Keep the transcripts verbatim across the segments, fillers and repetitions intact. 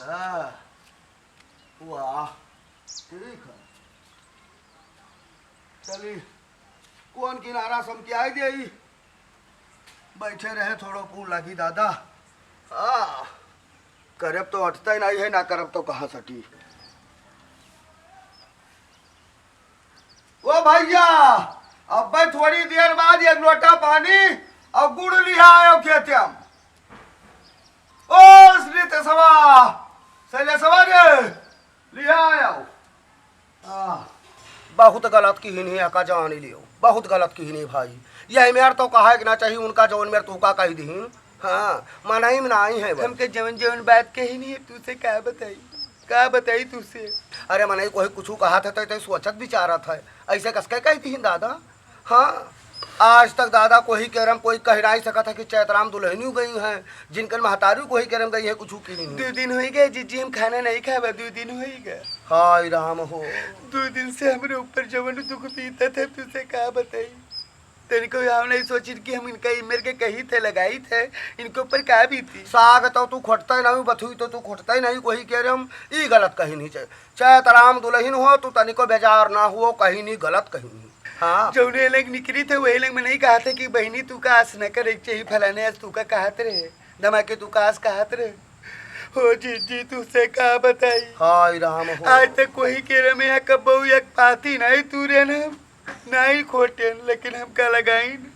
हाँ, वाह, ठीक है। चली, कौन किनारा समकियाई देई? बैठे रहे थोड़ो कू लागी दादा। हाँ, करब तो अटते नहीं है, ना करब तो कहाँ सटी। ओ भैया, अब्बे थोड़ी देर बाद एक लोटा पानी और गुड़ लिहा आयो खेते हम। ओ श्री तेसवा, शैलेसवा रे, लिहा आयो। आ, बहुत गलत किहिन ही, एका जान लियो, बहुत गलत किहिन ही भाई। यह मेर तो कहा कि ना चाहिए उनका, जौन मेर तू का कही दिहिन। हाँ, मनई में नाई है बस। हमके जवन जवन बात कही नहीं है, तुसे का बताई, का बताई तुसे। अरे मनई कोई कुछ कहा था तो, तो सोचत विचारत है, ऐसे कसके कही दिहिन दादा। हाँ, आज तक दादा कोई केरम कोई कह नहीं सकत है कि चैतराम दुल्हनियों गई हैं, जिनकर महतारू कोई केरम गई है, कुछ की नहीं। दो दिन हो ही गए जिज्जी, हम खाना नहीं खावा, दो दिन हो ही गए। हाय राम हो। दो दिन से हमरे ऊपर जवन दुख बीतत है, तुसे का बताई। तनिको हम नहीं सोचिन कि हम इनका इमेर के कही थे, लगाई थे, इनके ऊपर का बीती। साग तो तू खोटता ही नहीं, बथुई तो तू खोटता ही नहीं, कोई केरम ई गलत कही नहीं चाहिए। चैतराम दुल्हन हो, तू तनिको बेजार ना हुओ, कहीं नहीं गलत कहीं नहीं। हाँ। जौने लग निकरी थे, वही लग में नहीं कहा थे कि बहिनी तू का आस न करे के चाहिए, फलाने आस तू का कहत रहे, दमा के तू का आस कहत रहे। हो जिज्जी, तुसे का बताई। हाय राम हो। आज तक कोई केरम या कबऊ एक पाती नहीं तू रे ना, नहीं खोटेन, लेकिन हमका लगाइन,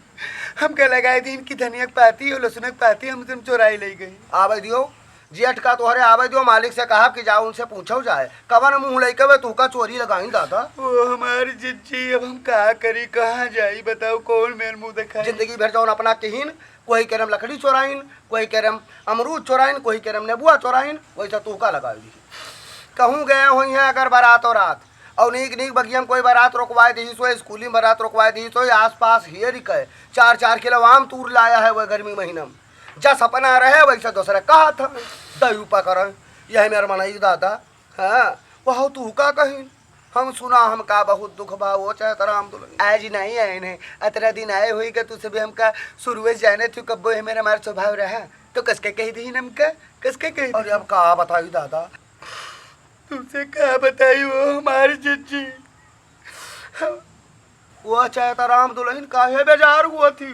हमका लगाई दीन कि धनिया के पाती और लहसुन के पाती हम तुम चोराई ले गई। आवे दियो, जेठ का तोहरे आवे दियो, मालिक से कहा कि जाओ उनसे पूछो जाए, कवन मुंह लइके वे तुहका चोरी लगाइन दादा। ओ हमारी जिज्जी, अब हम का करी, कहाँ जाई, बताओ कौन मेर मुंह दिखाई। जिंदगी भर जौन अपना किहिन, कोई केरम लकड़ी चोराइन, कोई केरम अमरूद चोराइन, कोई केरम नेबुआ चोराइन, वैसे तुहका लगाई दी। कहूँ गए हुई हैं अगर बारात और रात, और नीक नीक बगिया में कोई बारात रोकवाए दी सो, स्कूली में बारात रोकवाए दी सो, आस पास हियर के चार चार किलो आम तूर लाया है वह गर्मी महीना में। जस अपना रहे वैसे दूसरा कहा था, दयू पकड़। यही मेरा मनई दादा। हाँ, वह तू का कहीं, हम सुना हमका बहुत दुख बा वो चैतराम दुल्हन। आज नहीं आए ने, अतरा दिन आए हुई के तुसे भी हमका शुरुए से जाने थी कब्बो है मेरा मार स्वभाव रहा, तो कसके कही दी हमका, कसके कही दी। अरे अब का बताई दादा, तुमसे का बताई वो हमारी जिज्जी। वो चैतराम दुल्हन काहे बेजार हुआ थी,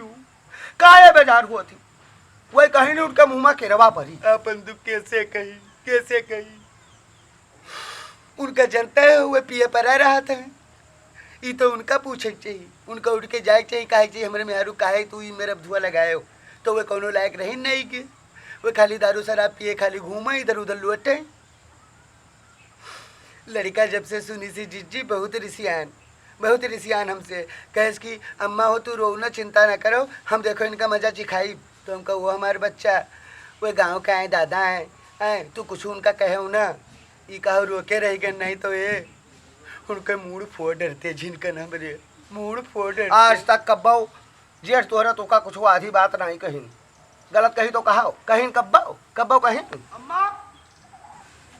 काहे बेजार हुआ थी, वही कहीं नहीं उनका मुँह में केरवा परी। अपन दुख कैसे कही, कैसे कही? उनका जनता है, वे पिए परा रहत हैं। ई तो उनका पूछे के चाहिए, उनका उठ के जाए के चाहिए, कहे के चाहिए, "हमरे मेहरू काहे तू ई मेरा धुआं लगाए हो?" तो वे कौनो लायक रही नहीं के, वे खाली दारू शराब पिए, खाली घूमे, इधर उधर लोटे। लड़का जब से सुनी सी जिज्जी बहुत रिसियान, बहुत रिसियान हमसे। कहेस कि, "अम्मा हो, तू रो ना, चिंता ना करो, हम देखो इनका मजा चिखाई।" तो हमका, "वो हमारे बच्चा, वो गाँव का है, दादा है, हैं, तू कुछ उनका कहे हो ना।" ई कहो रोके रह गए, नहीं तो ये उनके मूड़ फोड़ डरते, जिनका नाम रे मूड़ फोड़ डरते। आज तक कब्बो जेठ तोहरा तोका कुछ आधी बात नहीं कहिन, गलत कही तो कहा कहिन, कब्बो कब्बो कहिन। अम्मा।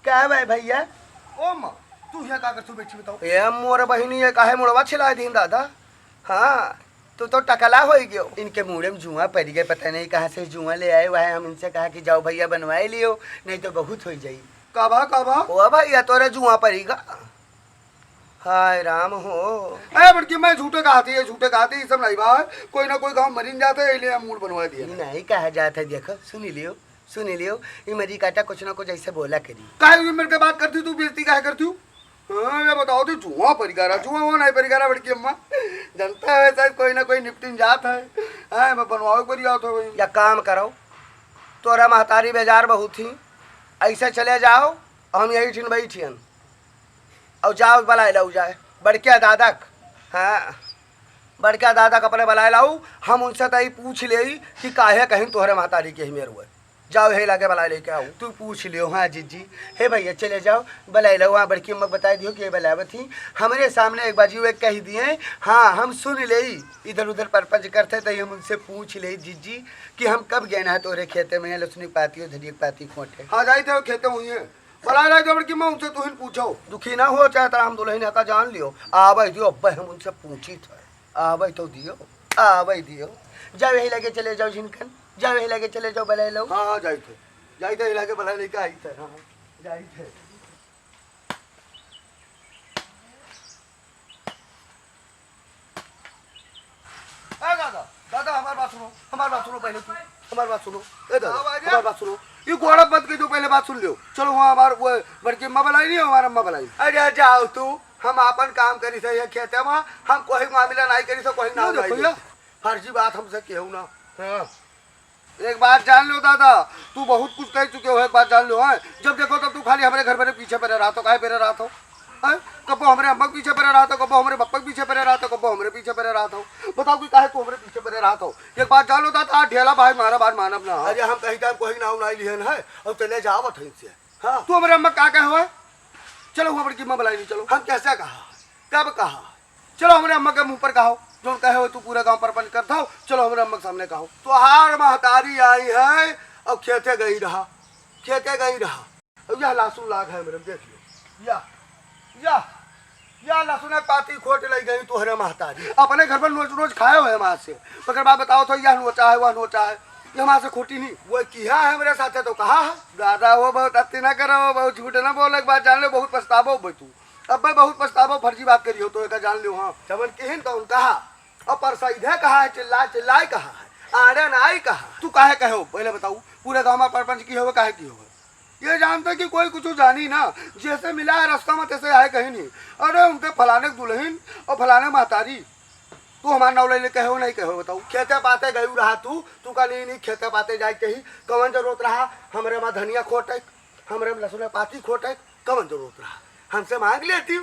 क्या है भाई भैया? ओ अम्मा, तू यहाँ का करतू बैठी बताओ? ये मोर बहिनी ये काहे मुड़वा छिला दीन दादा? हाँ, तू तो टकला होई गयो। इनके मूड़े में जुआ पड़ गए, पता नहीं कहाँ से जुआ ले आए हुआ है। हम इनसे कहा कि जाओ भैया बनवाए लियो, नहीं तो बहुत हो जाई। का बा, का बा? ओ भैया तोरे जुआ पड़ी गा। हाय राम हो। ए बड़की, मैं झूठे कहा थी, ये झूठे कहा थी, ये सब नहीं बा। कोई ना कोई गाँव मरिन जाता है, ये लिए हम मूड़ बनवा दिया। ये नहीं कहा जाता है, देखो, सुनी लियो, सुनी लियो, ये मरी काटा कुछ ना कुछ ऐसे बोला करी। काहे ये मेरे के बात करती तू, बेइज्जती काहे करती हूँ? हाँ, ये बताओ तू, जुआ परिगारा, जुआ वो नहीं परिगारा बड़की अम्मा। जनता है शायद कोई ना कोई निपटिन जात है। हाँ, मैं बनवावे पर जात हो भाई। या काम करो, तोरा महतारी बेजार बहुत ही, ऐसे चले जाओ, हम यही ठिन बैठियन। और जाओ बलाए लाऊ जाए बड़किया दादक। हाँ, बड़किया दादक अपने बलाए लाऊ। हम उनसे तो ई पूछ लेई कि काहे कहीं तोहरे महतारी के ही मेर हुए। जाओ यही लागे बलाए लेके आओ। तू पूछ लियो। हाँ जिज्जी, हे भैया चले जाओ बलाए लाऊ। हाँ बड़की अम्मा बताए दियो कि ये बलावत ही। हमरे सामने एक बाजी वे कह दिए। हाँ हम सुन लेई, इधर उधर परपंच करते तो हम उनसे पूछ लेई जिज्जी कि हम कब गए ना तोरे खेते में लसुनी पाती और धनिया पाती खोटे। हाँ जाई थे खेते हुई है। बलाए लाए तो बड़की अम्मा उनसे तुहिन पूछो। दुखी ना हो चाहे तो हम दुल्हन का जान लियो। आवे दियो, अब्बे हम उनसे पूछी थे। आवे तो दियो, आवे दियो। जाओ यही लगे चले जाओ जिनकन, जाओ यही लगे चले जाओ बलाए लाऊ। हाँ, हाँ, जाई थे। जाइत है, इलाके बला लेके आइत है, हाँ, जाइत है। ए दादा, दादा, हमार बात सुनो, हमार बात सुनो पहले तू, हमार बात सुनो। ए दादा, हाँ, बाजा। हमार बात सुनो। ये गोड़ा बंद कर दो, पहले बात सुन लियो। चलो, वहाँ हमार वो बड़की अम्मा बुलाई नहीं, हमार अम्मा बुलाई। अरे जाओ तू, हम आपन काम करी से ये खेते में, हम कोई मामला नहीं करी से, कोई नाव नहीं नहीं देखो लेते। ये। फर्जी बात हमसे केहू ना। हाँ। एक बात जान लो दादा, तू बहुत कुछ कह चुके हो, एक बात जान लो, हैं? जब देखो तब तू खाली हमरे घर मेरे पीछे पड़े रहत हो, काहे पड़े रहत हो? हैं? कब्बो हमरे अम्मा के पीछे पड़े रहत हो, कब्बो हमरे बप्पा के पीछे पड़े रहत हो, कब्बो हमरे पीछे पड़े रहत हो। बताओ कि काहे तू हमरे पीछे पड़े रहत हो? एक बात जान लो दादा, आज ढेला भाई मारा बात मानब ना। अरे हम कहीं टाइम कोई नाव नहीं लिहन है, और चले जावत है इनसे। हाँ। तू हमरे अम्मा का कहे हो? चलो, वहाँ बड़की अम्मा बुलाई नहीं, चलो। हम कैसे कहा? कब कहा? चलो, हमरे अम्मा के मुँह पर कहो, जौन कहे हो तू पूरा गाँव परपंच करत हो, चलो, हमरे अम्मा के सामने कहो। तोहार महतारी आई है, और खेते गई रहा, खेते गई रहा। और यह लहसुन लाग है हमरे, देख लो। या, या, या लहसुन एक पाती खोट लई गई तोहरे महतारी। अपने घर पर नोच नोच खाए हुए हमार से। मगर बात बताओ तो, यह नोचा है, वह नोचा है, ये हमार से खोटी नहीं। वो किहा है हमरे साथे तो कहा है। दादा, वो बहुत अति ना करो, बहुत झूठ ना बोले, एक बात जान लो, बहुत पछताबो बे तू। अब बे बहुत पछताबो, फर्जी बात करी हो तो, एक जान लो, हाँ। जवन किहिन तो उन कहा, और पर सीधे कहा है, चिल्ला चिल्लाई कहा है, आड़े नाई कहा है। तू काहे कहे हो, पहले बताऊ, पूरे गाँव में परपंच की हो, काहे की हो? ये जानते कि कोई कुछ जानी ना, जैसे मिला है रास्ता में तैसे आए कहीं नहीं। अरे उनके फलाने के दुल्हन और फलाने महतारी, तू हमार नाव ले ले कहे हो, नहीं कहे हो, बताऊ। खेते पाते गयू रहा तू, तू का नहीं, नहीं खेते पाते जाए कहीं, कवन जरूरत रहा, हमरे में धनिया खोटे, हमरे में लहसुन पाती खोटे, कवन जरूरत रहा, हमसे मांग लेती।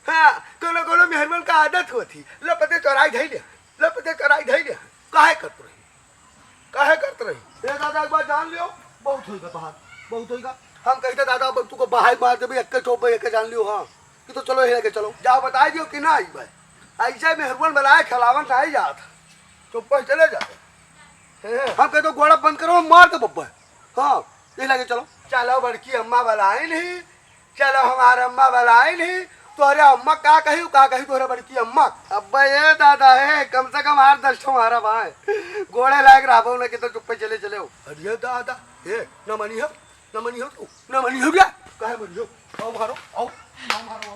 हाँ, कोनो कोनो मेहरबन का आदत होती, लपते चोराई धई ले, लपते चोराई धई ले, काहे करत रही? काहे करत रही? ए दादा, एक बात जान लियो, बहुत होइगा बाहर, बहुत होइगा। हम कहिते दादा, अब तू को बाहर मार देबे, एक के ठोप, एक के जान लियो, हाँ, कि तो चलो, यही लेके चलो। जाओ, बताई दियो कि ना आई भाई, ऐसे मेहरुअन बनाए खिलावन नहीं जात, चुप पर चले जाते। हैं? हम कहिते गोड़ा बंद करो, हम मार दे बब्बा। हाँ, यही लेके चलो। चलो, बड़की अम्मा बुलाई नहीं, चलो, हमार अम्मा बुलाई नहीं, तोहरे अम्मा का कही, का कही तोहरे बड़की अम्मा? अब्बा, ए दादा, ए, कम से कम आठ दस ठो मारा भाई, गोड़े लायक रहबो न कि तो चुप्पे चले चले हो। अरे दादा, ए, न मनी हो, न मनी हो तू, न मनी हो बे। काहे मनी हो? आओ मारो, आओ, आओ मारो।